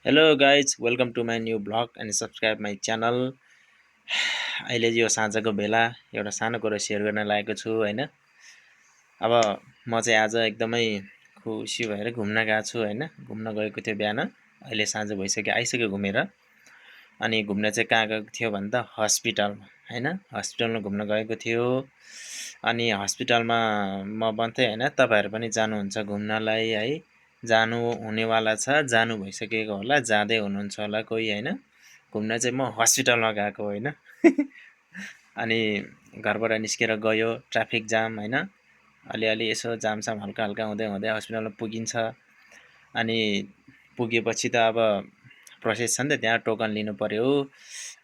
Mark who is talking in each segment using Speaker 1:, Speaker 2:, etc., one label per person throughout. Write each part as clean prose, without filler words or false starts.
Speaker 1: Hello guys, welcome to my new blog and subscribe my channel. अहिले यो साँझको बेला एउटा सानो कुरा सेयर गर्न लागेको छु हैन। अब म चाहिँ आज एकदमै खुसी भएर घुम्न गएको छु हैन। घुम्न गएको थियो बिहान। अहिले साँझ भइसक्यो आइसक्यो घुमेर। अनि घुम्न चाहिँ कहाँ गएको थियो भन्दा हस्पिटलमा हैन। हस्पिटलमा घुम्न गएको थियो। अनि हस्पिटलमा म भन्थे हैन तपाईहरु पनि जानुहुन्छ घुम्नलाई है। जानु हुनेवाला छ, जानु भइसकेको होला, जाँदै हुनुहुन्छ होला कोही हैन। घुम्न चाहिँ म हस्पिटलमा गएको हैन। अनि घरबाट निस्केर गयो, ट्राफिक जाम हैन। अलिअलि यसो जामसाम हल्का हल्का हुँदै हुँदै हस्पिटलमा पुगिन्छ। अनि पुगेपछि त अब प्रोसेस छ नि त त्यहाँ टोकन लिनु पर्यो।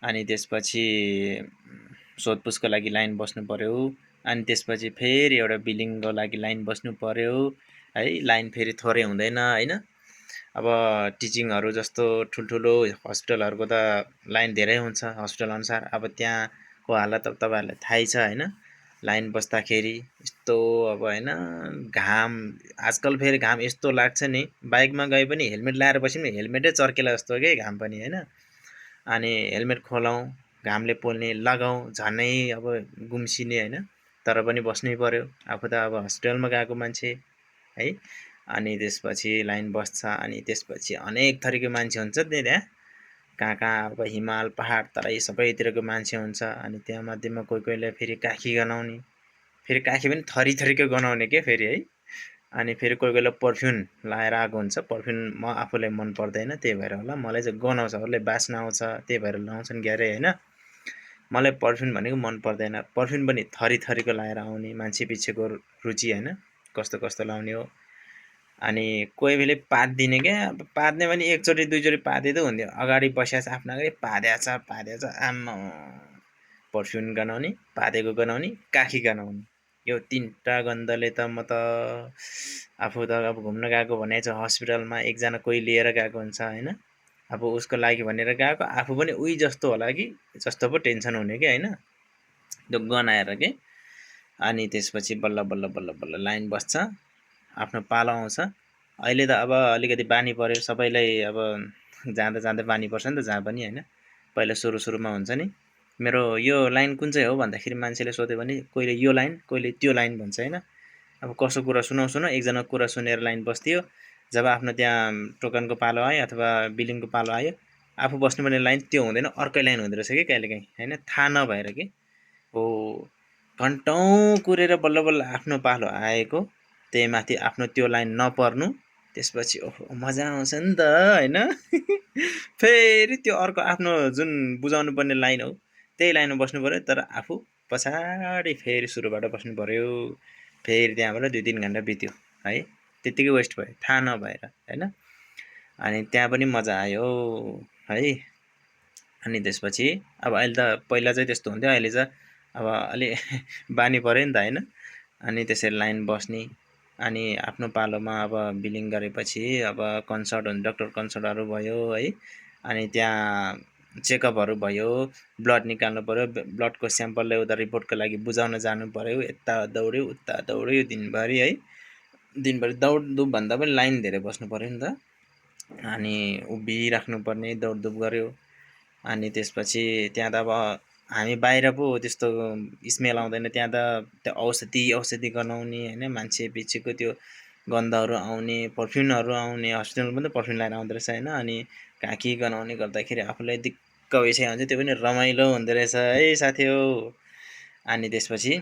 Speaker 1: अनि त्यसपछि सोधपुछको लागि लाइन बस्नु पर्यो। अनि त्यसपछि फेरि एउटा बिलिङको लागि लाइन बस्नु पर्यो है। लाइन फेरि थोरै हुँदैन हैन। अब टिचिङहरू जस्तो ठुल्ठुलो हस्पिटलहरूको त लाइन धेरै हुन्छ हस्पिटल अनुसार। अब त्यहाँको हालत अब तपाईहरुलाई थाहै छ हैन। लाइन बस्दाखेरि यस्तो अब हैन घाम आजकल फेरि घाम यस्तो लाग्छ नि बाइकमा गए पनि हेलमेट लाएर बसे पनि हेलमेटै चर्केला जस्तो हो के घाम पनि हैन। अनि हेलमेट खोलौँ घामले पोल्ने लगाउँ झनै अब गुम्सिने हैन। तर पनि बस्नै पर्यो। आफू त अब हस्पिटलमा गएको मान्छे है। अनि त्यसपछि लाइन बस्छ। अनि त्यसपछि अनेक थरीको मान्छे हुन्छ नि त्यहाँ। कहाँ कहाँ अब हिमाल पहाड तराई सबैतिरको मान्छे हुन्छ। अनि त्यहाँ मध्येमा कोही कोहीले फेरि काखी गनाउने, फेरि काखी पनि थरी थरीको गनाउने के फेरि है। अनि फेरि कोही कोहीले पर्फ्युम लाएर आएको हुन्छ। पर्फ्युम म आफूलाई मन पर्दैन त्यही भएर होला मलाई चाहिँ गनाउँछ अरूले बास्ना आउँछ त्यही भएर लाउँछन् क्यारे हैन। मलाई पर्फ्युम भनेको मन पर्दैन। पर्फ्युम पनि थरी थरीको लाएर आउने मान्छे पिछेको रुचि हैन कस्तो कस्तो लाउने हो। अनि कोही बेला पादिदिने क्या अब पाद्ने पनि एकचोटि दुईचोटि पादिँदै हुन्थ्यो। अगाडि बसेको छ आफ्नो अगाडि पाद्याछ आम्मामा पर्फ्युम गनाउने, पादेको गनाउने, काखी गनाउने। यो तीनटा गन्धले त म त आफू त अब घुम्न गएको भने चाहिँ हस्पिटलमा एकजना कोही लिएर गएको हुन्छ हैन। अब उसको लागि भनेर गएको आफू पनि उही जस्तो होला कि जस्तो पो टेन्सन हुने कि हैन। त्यो गनाएर के। अनि त्यसपछि बल्ल बल्ल बल्ल बल्ल लाइन बस्छ। आफ्नो पालो आउँछ। अहिले त अब अलिकति बानी पर्यो सबैलाई अब जाँदा जाँदै बानी पर्छ नि त जहाँ पनि हैन। पहिला सुरु सुरुमा हुन्छ नि। मेरो यो लाइन कुन चाहिँ हो भन्दाखेरि मान्छेले सोध्यो भने कोहीले यो लाइन कोहीले त्यो लाइन भन्छ हैन। अब कसो कुरा सुनाउ एकजनाको कुरा सुनेर लाइन बस्थ्यो। जब आफ्नो त्यहाँ टोकनको पालो आयो अथवा बिलिङको पालो आयो आफू बस्नुपर्ने लाइन त्यो हुँदैन अर्कै लाइन हुँदो रहेछ कि कहिलेकाहीँ हैन थाहा नभएर के। हो घन्टौँ कुरेर बल्ल बल्ल आफ्नो पालो आएको त्यही माथि आफ्नो त्यो लाइन नपर्नु त्यसपछि ओहो मजा आउँछ नि त हैन। फेरि त्यो अर्को आफ्नो जुन बुझाउनु पर्ने लाइन हो त्यही लाइनमा बस्नु पर्यो तर आफू पछाडि फेरि सुरुबाट बस्नु पर्यो। फेरि त्यहाँबाट 2-3 घन्टा बित्यो है। त्यतिकै वेस्ट भयो थाहा नभएर हैन। अनि त्यहाँ पनि मजा आयो है। अनि त्यसपछि अब अहिले त पहिला चाहिँ त्यस्तो हुन्थ्यो अहिले चाहिँ अब अलि बानी पर्यो नि त हैन। अनि त्यसरी लाइन बस्ने अनि आफ्नो पालोमा अब बिलिङ गरेपछि अब कन्सल्ट हुन्छ डाक्टर कन्सल्टहरू भयो है। अनि त्यहाँ चेकअपहरू भयो ब्लड निकाल्नु पर्यो ब्लडको स्याम्पल ल्याउँदा रिपोर्टको लागि बुझाउन जानु पर्यो यता दौड्यो उता दौड्यो दिनभरि है। दिनभरि दौडधुप भन्दा पनि लाइन धेरै बस्नु पर्यो नि त। अनि उभिराख्नु पर्ने दौडधुप गर्यो। अनि त्यसपछि त्यहाँ त अब हामी बाहिर पो त्यस्तो स्मेल आउँदैन त्यहाँ त त्यो औषधि गनाउने हैन मान्छे पिछेको त्यो गन्धहरू आउने पर्फ्युमहरू आउने हस्पिटलमा पनि त पर्फ्युम लाएर आउँदो रहेछ हैन। अनि काखी गनाउने गर्दाखेरि आफूलाई दिक्क भइसकेको हुन्छ त्यो पनि रमाइलो हुँदो रहेछ है साथी हो। अनि त्यसपछि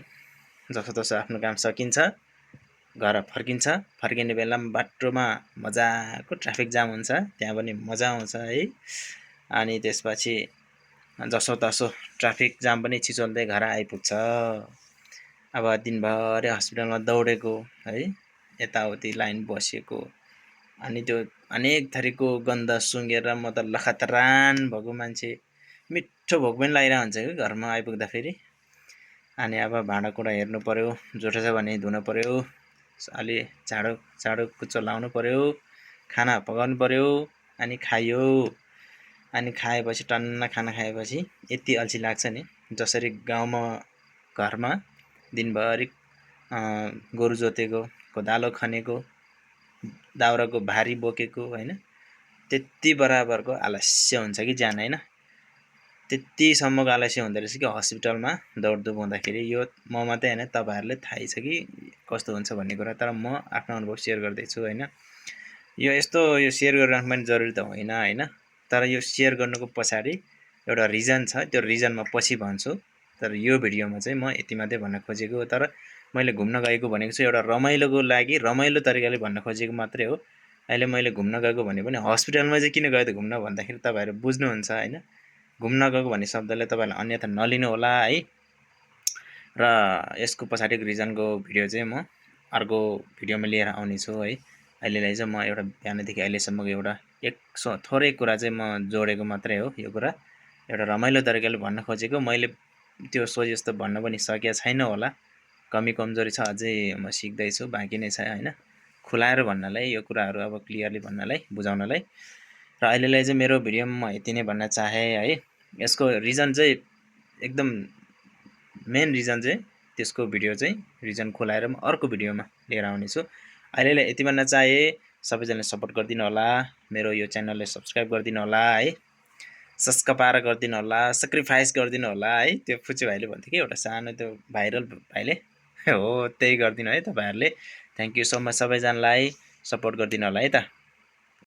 Speaker 1: जसोतसो आफ्नो काम सकिन्छ घर फर्किन्छ। फर्किने बेलामा बाटोमा मजाको ट्राफिक जाम हुन्छ त्यहाँ पनि मजा आउँछ है। अनि त्यसपछि जसोतसो ट्राफिक जाम पनि छिचोल्दै घर आइपुग्छ। अब दिनभरि हस्पिटलमा दौडेको है यताउति लाइन बसेको अनि त्यो अनेक थरीको गन्ध सुँघेर म त लखतरान भएको मान्छे मिठो भोक पनि लागिरहेको हुन्छ कि घरमा आइपुग्दा फेरि। अनि अब भाँडाकुँडा हेर्नु पर्यो जुठो छ भने धुनु पर्यो अलि झाडु कुचो लाउनु पर्यो खाना पकाउनु पर्यो अनि खायो। अनि खाएपछि टन्न खाना खाएपछि यति अल्छी लाग्छ नि जसरी गाउँमा घरमा दिनभरि गोरु जोतेको कोदालो खनेको दाउराको भारी बोकेको हैन त्यति बराबरको आलस्य हुन्छ कि ज्यान हैन। त्यतिसम्मको आलस्य हुँदो रहेछ कि हस्पिटलमा दौडधुप हुँदाखेरि। यो म मात्रै हैन, तपाईँहरूले थाहै छ कि कस्तो हुन्छ भन्ने कुरा। तर म आफ्नो अनुभव सेयर गर्दैछु हैन। यो यस्तो यो सेयर गरिराख्नु पनि जरुरी त होइन हैन। तर यो सेयर गर्नुको पछाडि एउटा रिजन छ, त्यो रिजन म पछि भन्छु। तर यो भिडियोमा चाहिँ म यति मात्रै भन्न खोजेको। तर मैले घुम्न गएको भनेको चाहिँ एउटा रमाइलोको लागि, रमाइलो तरिकाले भन्न खोजेको मात्रै हो। अहिले मैले घुम्न गएको भने पनि हस्पिटलमा चाहिँ किन गयो त घुम्न भन्दाखेरि तपाईँहरू बुझ्नुहुन्छ हैन। घुम्न गएको भन्ने शब्दले तपाईँलाई अन्यथा नलिनु होला है। र यसको पछाडिको रिजनको भिडियो चाहिँ म अर्को भिडियोमा लिएर आउने छु है। अहिलेलाई चाहिँ म एउटा बिहानदेखि अहिलेसम्मको एउटा थोरै कुरा चाहिँ म जोडेको मात्रै हो। यो कुरा एउटा रमाइलो तरिकाले भन्न खोजेको। मैले त्यो सोचे जस्तो भन्न पनि सकेको छैन होला। कमी कमजोरी छ, अझै म सिक्दैछु, बाँकी नै छ हैन। खुलाएर भन्नलाई, यो कुराहरू अब क्लियरली भन्नलाई, बुझाउनलाई। र अहिलेलाई चाहिँ मेरो भिडियोमा म यति नै भन्न चाहे है। यसको रिजन चाहिँ एकदम मेन रिजन चाहिँ त्यसको भिडियो चाहिँ रिजन खुलाएर म अर्को भिडियोमा लिएर आउने छु। अहिलेलाई यति भन्न चाहे, सबैजनाले सपोर्ट गरिदिनु होला। मेरो यो च्यानललाई सब्स्क्राइब गरिदिनु होला है। सब्स्क्राइब गरिदिनु होला, सेक्रिफाइस गरिदिनु होला है। त्यो फुच्चे भाइले भन्थ्यो कि एउटा सानो त्यो भाइरल भाइले हो, त्यही गरिदिनु है तपाईँहरूले। थ्याङ्क यू सो मच सबैजनालाई, सपोर्ट गरिदिनु होला है त।